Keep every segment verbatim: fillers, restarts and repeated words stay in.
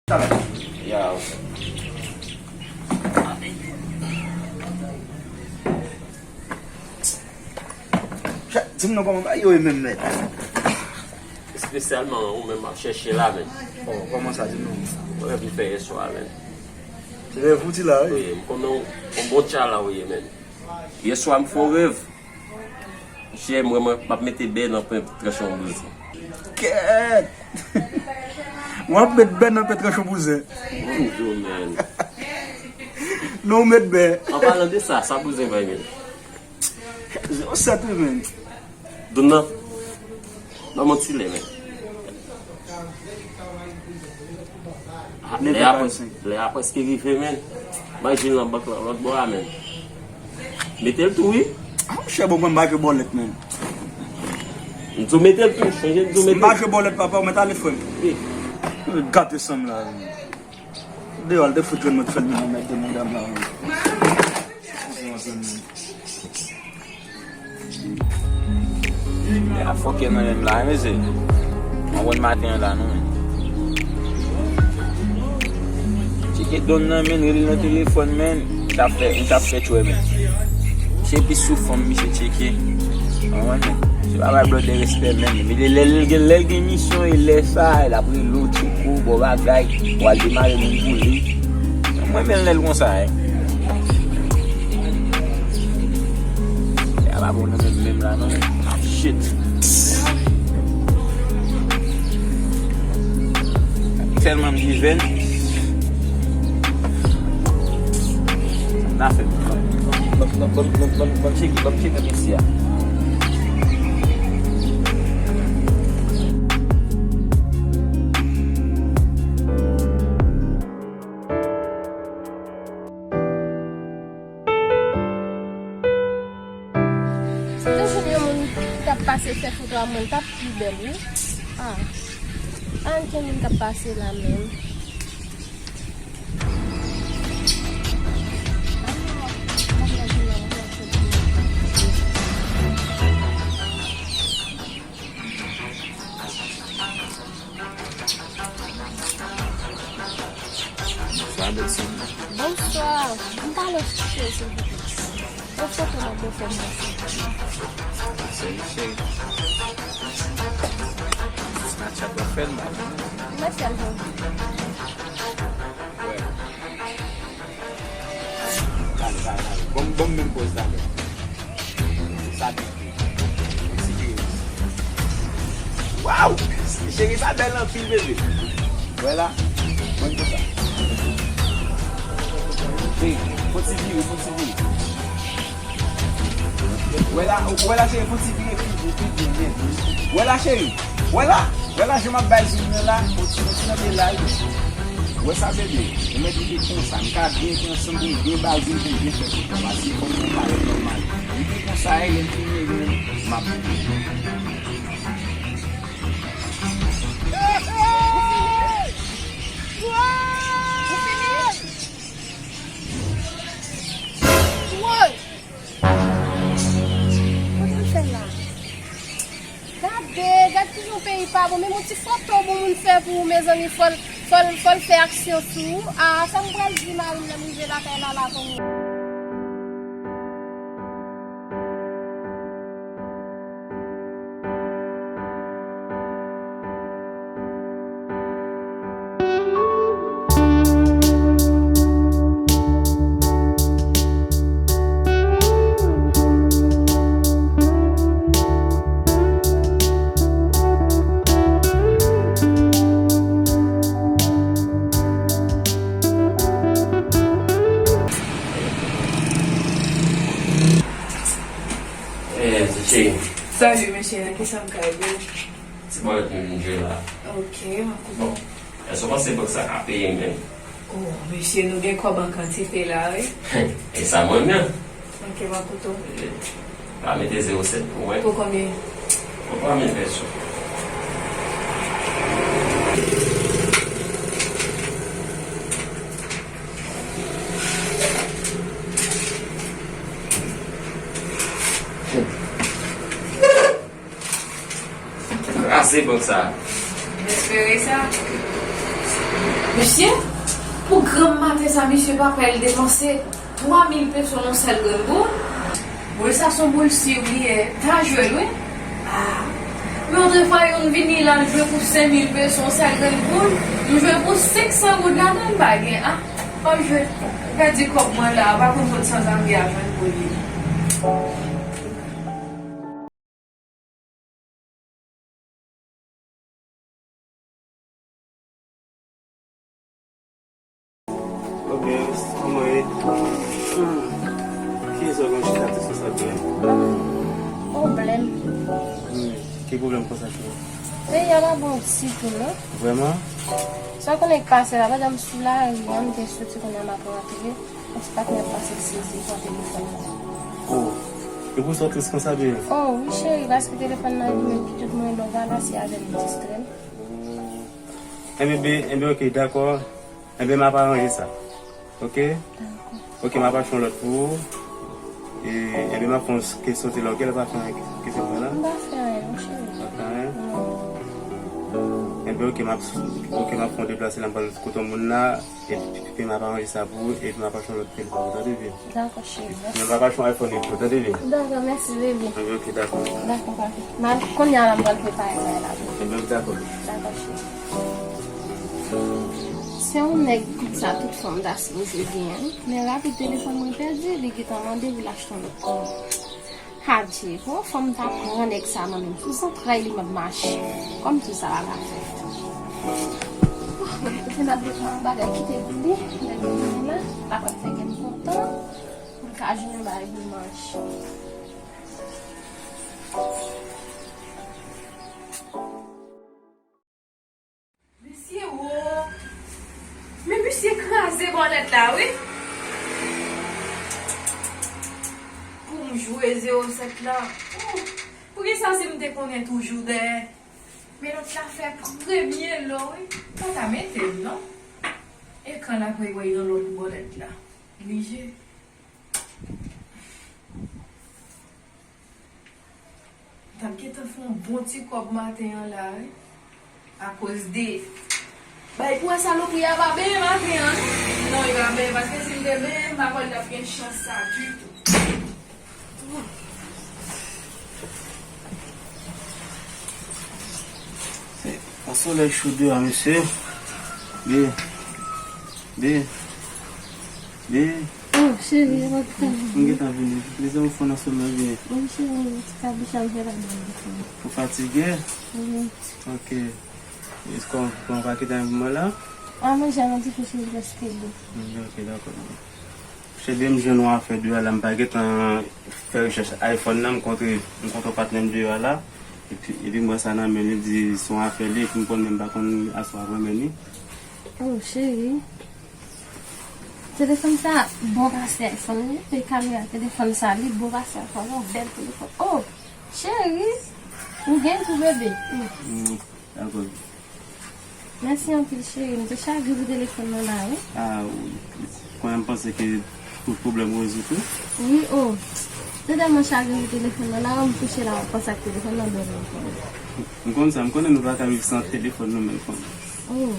Yo. Di m non, kòman bagay yo ye menm, mèt? Espesyalman ou menm m ap chèche la, menm. Oh, kòman sa, di m non? Mwen menm m fè yèswa, menm. Se rèv ou di la, wi. Wi, m konnen w, yon bon tchala ou ye, menm. Yèswa m fè yon rèv. Monchè, mwen, mwen, m ap mete bè nan pen tranche yon bouzen. Kèt! W ap met bè nan pen tranche yon bouzen. Bonjou, menm. Non, w met bè. An palan de sa, sa bouzen bay, menm? Zewo sèt, wi, menm. Donn nan. Ban m yon ti lè, menm. Ah, lè a prèske rive, menm. Bay Jil nan bank lan, lòt bò a, menm. Mete l tou, wi. Ah, monchè, bon, mwen m pa jwe bòlèt, menm. M di w mete l tou, chonje m di w mete l. M pa jwe bòlèt, papa, ou mèt ale, frè m. Wi. Gate san m la, menm. Deyò, l te fout jwenn mwen t fè l nan mèt de medam la, wi. A fòkè nan menm la, wi, mesye. Mwen konn maten an la, non, men. Tcheke Don nan, men, rele l nan telefòn, men. Ou t ap fè, ou t ap fè tchwè, men. Se pi sou fanm, misye tcheke. Mwen, men. Se pa bay blòdè respè, men. Men lè, lè, lè, lè l gen misyon, e lè sa, l ap rele w, tcheke w, bon bagay, w al demare moun pou li. Mwen, men, lè l konsa, e. Sa pa bon nan menm menm la non. Shit. Tèlman m diven. N a fè. Ban m tcheke, ban m tcheke mesye a. Si te jwenn yon moun ki t ap pase fè foto a, mwen t ap pi bèl, wi. Ah. Pa gen moun k ap pase la menm. Ah, maryaj la, maryaj la. Bonswa, bèlti. Bonswa. M ta lòt chè, silvouplè. Yon foto nan bofè m nan, silvouplè. Sèvi cheri. Snapchat w ap fè l, m pa konn. Mwen fè l pou ou. Wè. Talè, talè, talè. Ban m, ban m menm pòz talè. Sa byen. Ti cheri. Waw! Cheri, sa bèl anpil, bebe. Wè la. Mwen konsa. Cheri, fò ti vire, fò ti vire. Wè la, wè la, cheri, fò ti vire pi, pi, pi byen. Wè la, cheri. Wè la. Wè la, jan m ap bay zoom nan la. Fò ti, fò ti nan de la, wi. Wè sa, bebe? Ou mèt rive konsa. M ka byen pran san m pou m byen ba zoom pou m byen fè foto. Paske fò m parèt nòmal. Rive konsa, e lè m fini, e lè m ap. Ou fini? Woy! Kote l fè la? Gade, gad kijan yon peyi pa bon. Menm yon ti foto bon moun fè pou ou, mezanmi, fò l, fò l, fò l fè aksyon sou ou. Ah, sa m pral di mari m lè m rive lakay la, la, kounye a. Eh, ti cheri. Salut, mesye, nan kisa m ka ede w? Ti bòlèt mwen vin jwe la. Ok, m ap koute. Bon, èske w panse bank sa ka peye m menm? Oh, mesye, nou gen kòb an kantite la, wi. E sa m renmen. Ok, m ap koute w. Eh, pa mete zewo sèt pou mwen. Pou konbyen? Pou twa mil pèso. Kraze bank sa. M espere sa. Mesye, pou granm maten sa, mesye, papa l depanse twa mil peso nan sèl grenn boul. Boul sa se yon boul sir li ye, ta jwe l wi. Ah. Men otrefwa, youn vini la, l jwe pou senk mil peso, yon sèl grenn boul, m jwe pou senk san goud ladan l pa gen. Ah, pa jwe, pèdi kòb mwen la, pa konn kot sanzave a jwenn boul li. Ok, kòman ye? Hmm. Kiyès w ap chita tout sa sa byen? Pwoblèm. Hmm. Ki pwoblèm konsa, cheri? Peyi a pa bon ditou, non. Vrèman? Sa w konnen k pase la, pandan m sou lari an, m te soti kounye a m ap rantre. Yon ti patnè pase l sezi pran telefòn nan. Oh, e pou sa w tris konsa, byen? Oh, wi, cheri, paske telefòn nan li menm ki tout mwen lòv a la, se avè l li distrè m. Enben, ben, enben, ok, dakò. Enben, m ap aranje sa. Ok? Dakò. Ok, m ap achte yon lòt pou ou. E, enben, m ap fè yon kesyon ti la, ok? Lè w pa fè anyen kesyon pa la. M pa fè anyen, non, cheri. Pa fè anyen? Non. Enben, ok, m ap, ok, m ap fè yon deplase la, m pral kote yon moun la. Epi m ap aranje sa pou ou, epi m ap achte yon lòt telefòn pou tande byen. Dakò, cheri, mèsi. Epi m ap achte yon iPhone epi tou, tande byen. Dakò, mèsi, bebe. Enben, ok, dakò. Dakò, papi. Kounye a la, m pral prepare bagay la pou ou. Enben, dakò. Dakò, cheri. Se yon nèg konsa tout fanm ta sipoze genyen, wi. Men rapid telefòn mwen pèdi, li gentan mande pou l achte yon lòt pou mwen. Adje, bon, fanm ta pran nèg sa nan men m. Sou zantray li m ap mache. Kòmsi sa pa ka fèt. Bon, mwen te nan bezwen yon bagay kite pou li. Lè li vini la, l ap fè kè m kontan. Pou l ka jwenn yon bagay pou l manje. Mesye wo! Men misye kraze bòlèt la, wi! Pou m jwe zewo sèt la. Ou, poukisa si m te konnen toujou dèyè? Men lòt la fè premye lò, wi. Pa ta mete l, non. Ekran la kwè wè nan lòt bòlèt la. Blije. M t ap gentan fè yon bon ti kòb maten an la, wi. Akoz de bay pou wè salopri a pa benyen maten an, non. Non, li pa benyen, paske si l te benyen, m pa kwè l t ap gen chans sa ditou. Se yon solèy cho deyò a, mesye. Be, be, be. Oh, cheri, w ap fè. M gentan vini. Mezanmi, w fò nan somèy byen. Wi, cheri, ti kabich a m fè ladan. Ou fatige? Wi. Ok. Kòman, kòman w pa kite anyen pou mwen la? A, manje a nan dife, cheri, prèske bon. Mm, ok, dakò. Cheri, m jwenn yon afè deyò la, m pa gentan fè rechèch iPhone nan, m kontre, m kontre yon patnè m deyò la. Epi, epi m wè sa nan men li, li di se yon afè li, epi m konn menm pa konn aswè ap renmen li. Oh, cheri. Telefòn sa bon pase iPhone wi, e kamera telefòn sa li bon pase iPhone, yon bèl telefòn. Oh, cheri, ou gen tou bebe. Mm, dakò. Mèsi anpil cheri, m te chage pou telefòn nan la wi. Ah, wi. Kounye a m panse ke tout pwoblèm rezoud wi. Wi, oh. Se tèlman chage pou telefòn nan la, m kouche la, m panse ak telefòn nan dòmi ankò. M konn sa, m konnen nou pa ka viv san telefòn nou menm fanmi. Oh.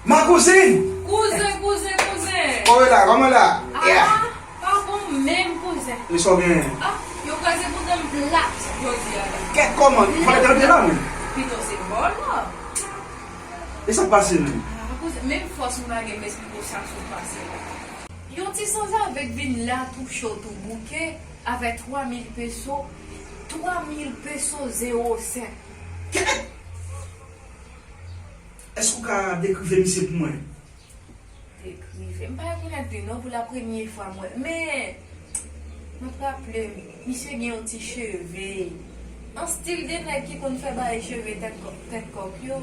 Ma cousine! Kouzen, kouzen, kouzen! Kòman la, kòman la? Ah, pa bon menm kouzen. Li sa w genyen? Ah, yo kraze bouda m plat jodi a la. Kèt kòman? Fò lè te antre la menm. Pito se bò la. E sa k pase menm? Ah, kouzen, menm fòs m pa gen m esplike w sa k sot pase la. Yon ti sanzave k vin la tou cho tou bouke avèk twa mil peso, twa mil peso zewo senk. Kèt! Èske w ka dekrive misye pou mwen? Dekrive? M pa rekonèt li non, pou la premye fwa m wè. Men, m ap raple m, misye gen yon ti cheve. An stil de nèg ki konn fè bagay cheve tèt kò-, tèt kòk yo.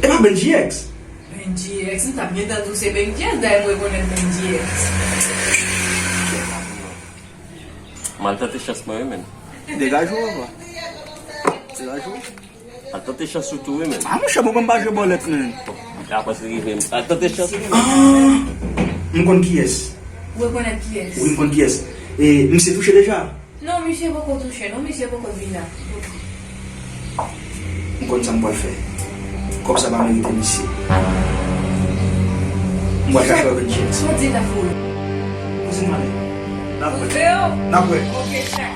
E pa Benji X? Benji X, m t ap gentan di w se Benji X, dayè m rekonèt Benji X. M al tante chans mwen wi, menn. Degaje w, papa. Degaje w. Al tante chans ou tou wi, menn. Ah, monchè, bon, bon, m pa jwe bòlèt, menn. Apre se rive, al tante chans ou tou. Ah, m konn kiyès. Ou rekonèt kiyès? Wi, m konn kiyès. E misye touche deja? Non, misye poko touche, non, misye poko vin la. M konn sa m pral fè. Kòb sa pa merite misye. M pral fè frè Benji. Sa w di la foul? Kouzin m ale. N ap wè. N ap wè. Ok, chèk.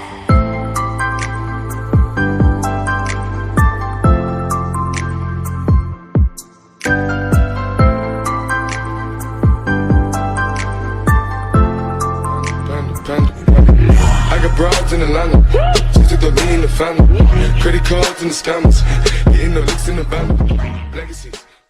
Panda, panda, panda. I got broads in Atlanta. Just to throw me in the family. Credit cards and the scammers. Getting no licks in the van. Legacies.